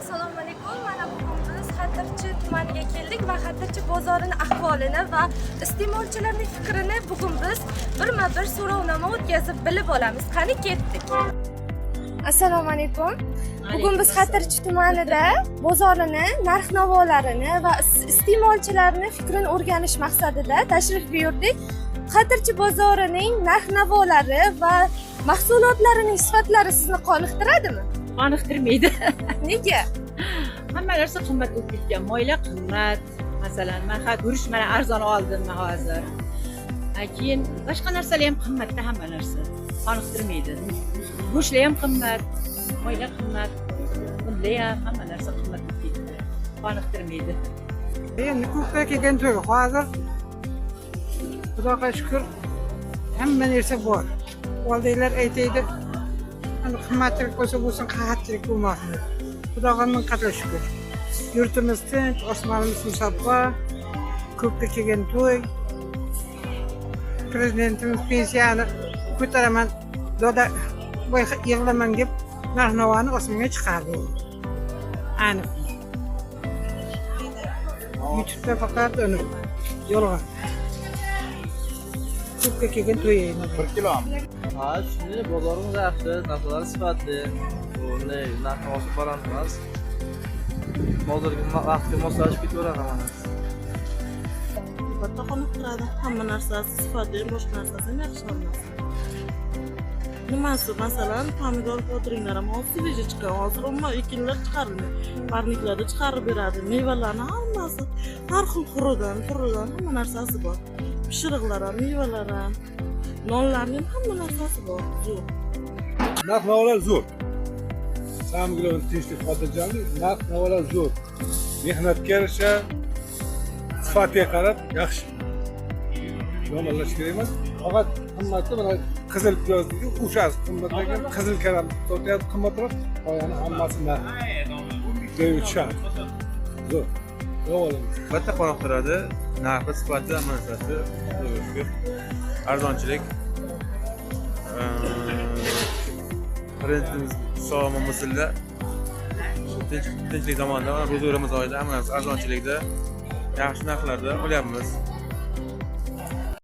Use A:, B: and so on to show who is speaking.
A: Assalomu alaykum. Mana bugun biz Xatirchi tumaniga keldik va Xatirchi bozorini ahvolini va iste'molchilarning fikrini bugun biz birma-bir so'rovnoma o'tkazib bilib olamiz. Qani, ketdik. Assalomu alaykum. Bugun biz Xatirchi tumanida bozorini narx-navolarini va iste'molchilarning fikrini o'rganish maqsadida tashrif buyurdik. Xatirchi bozorining narx-navolari va mahsulotlarining sifatlari sizni qoniqtiradimi?
B: Qoniqtirmaydi.
A: Nega?
B: Hamma narsa qimmat bo'lib ketgan. Moylar qimmat. Masalan, man ha, guruch mana arzon oldim man hozir. Keyin boshqa narsalar ham qimmatda, hamma narsa qoniqtirmaydi. Go'shtlar ham qimmat, moylar qimmat, bunlar ham, hamma narsa qimmat bo'lib ketdi, qoniqtirmaydi.
C: Endi ko'pga kelgan to'y. Hozir Xudoga shukur, hamma narsa bor. Oldinlar aytaydi, hani qimmatchilik bo'lsa bo'lsin, qahatchilik bo'lmasin deb. Xudoga ming qatla shukur. Yurtimiz tinch, osmonimiz musaffo, ko'pga kelgan to'y. Prezidentimiz pensiyani ko'taraman, doda voy yig'laman deb narx navoni osmonga chiqardi. Aniq. YouTube'da faqat uni yolg'on. Ko'pga kelgan to'y endi.
D: 1 kilo.
E: Ha, shunday, bozorimiz yaxshi, narxlar sifatli. Bunday narx oshib baland emas. Hozirgi vaqtga moslashib ketaveradi hamma narsa.
F: Albatta qoniqtiradi. Hamma narsasi sifatli, boshqa narsasi ham yaxshi hammasi. Nimasi, masalan, pomidor, bodringlar ham hozir свежий chiqqan. Hozir umuman ekinlar chiqarilmaydi. Парник larda chiqarib beradi. Mevalarni hammasi har xil xuridan, turidan hamma narsasi bor. Pishiriqlar ham, mevalar ham, nonlarni ham hamma narsasi bor. Zo'r.
D: Narx navolar zo'r. Самое главное, tinchlik, xotirjamlik, narx navolar zo'r. Mehnatga yarasha, sifatiga qarab yaxshi. Yomonlash kerak emas. Faqat qimmati mana qizil piyoz deydi, o'shasi qimmat, lekin qizil karam sotyapti qimmatroq, qolgani hammasi narx. Joyiga tushadi. Zo'r. Davolamiz.
G: Albatta qoniqtiradi. Narxi, sifati, hamma narsasi, Xudoga shukur. Arzonchilik. Prezidentimiz sog' bo'lsinlar. Tinchlik zamonida, mana ro'za Ramazon oyida hamma narsa arzonchilikda, yaxshi narxlarda olyapmiz.